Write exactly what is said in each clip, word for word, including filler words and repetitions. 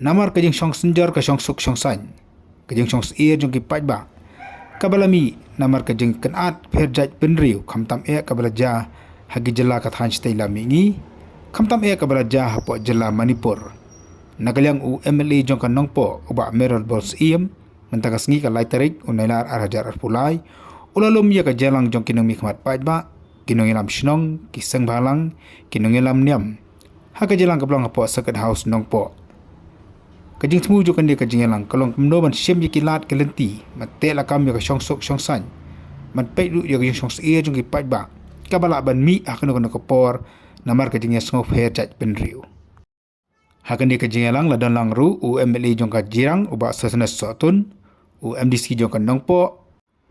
Namar ka jingshong synjor ka shongsuk shongsaiñ, ka jingshong syier jong ki paidbah, kaba la mih namar ka jingkynad pher jait bynriew, khamtam eh kaba la jia ha ki jylla ka thaiñ shatei lam mihngi, khamtam eh kaba la jia hapoh jylla Manipur. Na ka liang u M L A jong ka Nongpoh, u Bah Mayralborn Syiem, mynta ka sngi ka lai tarik u Nailar ar hajar arphew lai, u la lum ïa ka jingïalang jong ki nongmihkhmat paidbah, ki nongïalam shnong, ki seng bhalang, ki nongïalam niam ha ka jingïalang kaba long hapoh Circuit House Nongpoh. Ka jingthmu jong kane ka jingïalang ka long kumno ban shim ïa ki lad ki lynti ban teh lakam ïa ka shongsuk shongsaiñ, ban peit ruh ïa ka jingshong syier jong ki paidbah, kaba lah ban mih ha kano kano ka por namar ka jingïasngewpher jait bynriew. Ha kane ka jingïalang la don lang ruh u M L A jong ka Jirang, u Bah Sosthenes Sohtun, u M D C jong ka Nongpoh,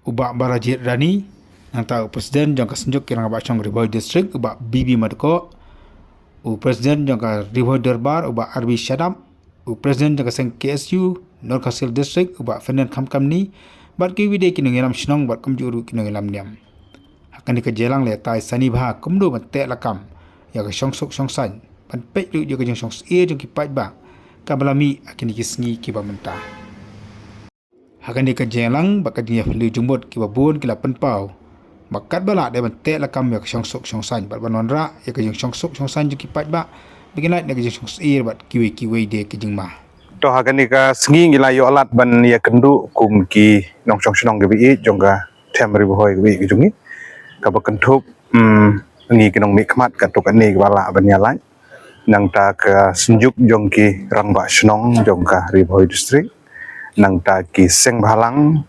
u Bah Balajied Rani, nangta u President jong ka Synjuk ki Rangbah Shnong Ri Bhoi District, u Bah B B Madkoh, u President jong ka Ri Bhoi Dorbar, u Bah R B Shadap, u President jong ka seng K S U North Khasi Hills District, u Bah Ferdinand Khamkamni, bad kiwei de ki nongïalam shnong bad kumjuh ruh ki nongïalam niam. Ha kane ka jingïalang la ïatai sani bha kumno ban teh lakam ïa ka shongsuk shongsaiñ, ban peit ruh ïa ka jingshong syier jong ki paidbah, kaba la mih ha kine ki sngi kiba mynta. Ha kane ka jingïalang bad ka jingïaphylliew jingmut, kiba bun ki la pynpaw ba katba lah dei ban teh lakam ïa ka shongsuk shongsaiñ bad ban wanrah ïa ka jingshongsuk shongsaiñ jong ki paidbah, ba kin lait na ka jingshong syier bad kiwei kiwei de ki jingma. To ha kane ka sngi ngi la ïoh lad ban ïakynduh kum ki nongshong shnong kiba ïeit jong ka Them Ri Bhoi kiba ïeit ka jong ngi, kaba kynthup, mm, ngi ki nongmihkhmat katto katne kiba lah ban ïalait, nangta ka Synjuk jong ki Rangbah Shnong jong ka Ri Bhoi District, nangta ki seng bhalang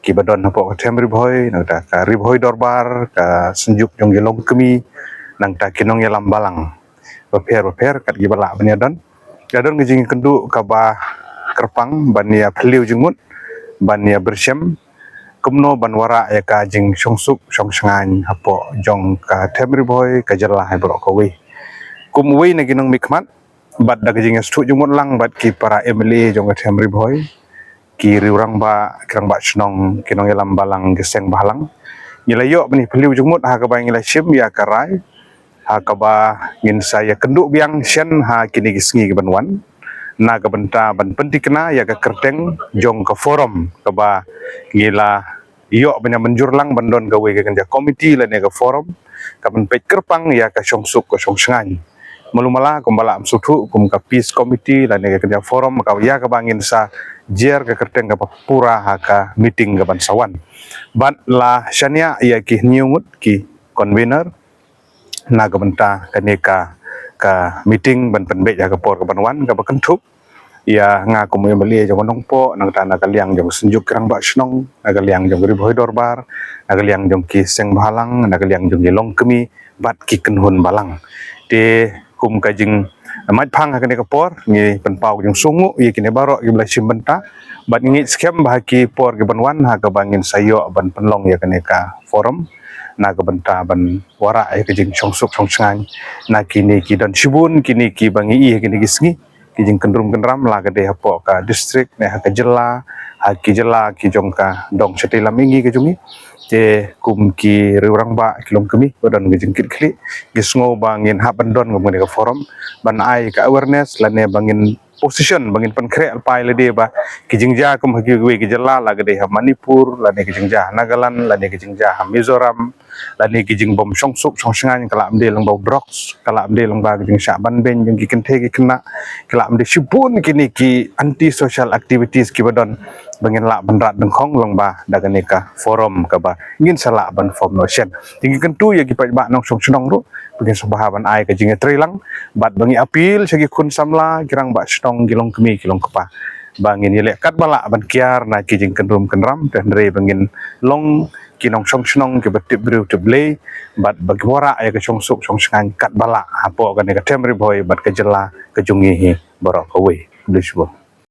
kiba don hapoh ka Them Ri Bhoi, nangta ka Ri Bhoi Dorbar, ka Synjuk jong ki Longkmie, nangta ki nongïalam balang bapher bapher kat kiba lah ban ïadon. Ka don ka jingïakynduh kaba kyrpang ban ïaphylliew jingmut, ban ïapyrshang kumno ban wanrah ïa ka jingshongsuk shongsaiñ hapoh jong ka Them Ri Bhoi, ka jylla hi baroh kawei. Kum uwei na ki nongmihkhmat, bad da ka jingïasngewthuh jingmut lang bad ki para M L A jong ka Them Ri Bhoi, ki riew rangbah, ki rangbah shnong, ki nongïalam balang, ki seng bhalang, ngi la ïoh ban ïaphylliew jingmut ha kaba ngi la shim ïa ka rai ha kaba ngin sa ïakynduh biang shen ha kine ki sngi kiban wan, na ka bynta ban pynthikna ïa ka kyrteng jong ka forum kaba ngi la ïoh ban ïamynjur lang ban don kawei ka kynja komiti lane ka forum kaban peit kyrpang ïa ka shongsuk ka shongsaiñ. Malu mala kumba la ym sngewthuh kum ka peace committee lane ka kynja forum ka ïa kaba ngin sa jer ka kyrteng kaba pura ha ka meeting kaban sa wan. Bad la shaniah ïa ki hynñiew ngut ki convener na ka bynta kane ka, ka meeting ban pynbeit ha ka por kaban wan, kaba kynthup ïa nga kum u M L A jong ka Nongpoh, nangta na ka liang jong ka Synjuk ki Rangbah Shnong, na ka liang jong ka Ri Bhoi Dorbar, na ka liang jong ki seng bhalang, na ka liang jong ki Longkmie bad ki kynhun balang. Te kum ka jingmait phang ha kane ka por, ngi pynpaw ka jingsngewnguh ïa kine baroh kiba la shim bynta, bad ngi ngeit skhem ba ha ki por kiban wan ha kaba ngin sa ïoh ban pynlong ïa kane ka forum na ka bynta ban wanrah ïa ka jingshongsuk shongsaiñ na kine ki don shibun kine kiba ngi ïohi ha kine ki sngi, ki jingkyndrum kyndram, la ka dei hapoh ka district ne ha ka jylla, ha ki jylla ki jong ka dong shatei lam mihngi ka jong ngi. Te kum ki riew rangbah, ki Longkmie, ba don ka jingkitkhlieh, ngi sngew ba ngin hap ban don kum kane ka forum ban ai ka awareness lane ba ngin position, ba ngin pynkhreh lypa ïalade ba ki jingjia kum ha kiwei ki jylla, la ka dei ha Manipur lane ki jingjia ha Nagaland lane ki jingjia ha Mizoram, lane ki jingbym shongsuk shongsaiñ, ka lah ban dei lyngba u drugs, ka lah ban dei lyngba ki jingshah ban beiñ jong ki kynthei ki khynnah, ka lah ban dei shibun kine ki anti social activities kiba don, ba ngin lah ban rat dyngkhong lyngba da kane ka forum kaba ngin sa lah ban form noh shen. Te ngi kyntu ïa ki paidbah nongshong shnong ruh ba ngin sngewbha ban ai ka jingïatreilang, bad ba ngi appeal sha ki khun samla, ki rangbah shnong, ki Longkmie, ki Longkpa, ba ngin ïaleh katba lah ban kiar na ki jingkyndrum kyndram, te hynrei ba ngin long ki nongshong shnong kiba tip briew tip Blei, bad ba ki wanrah ïa ka shongsuk shongsaiñ katba lah hapoh kane ka Them Ri Bhoi bad ka jylla ka jong ngi hi baroh kawei. Khublei shibun.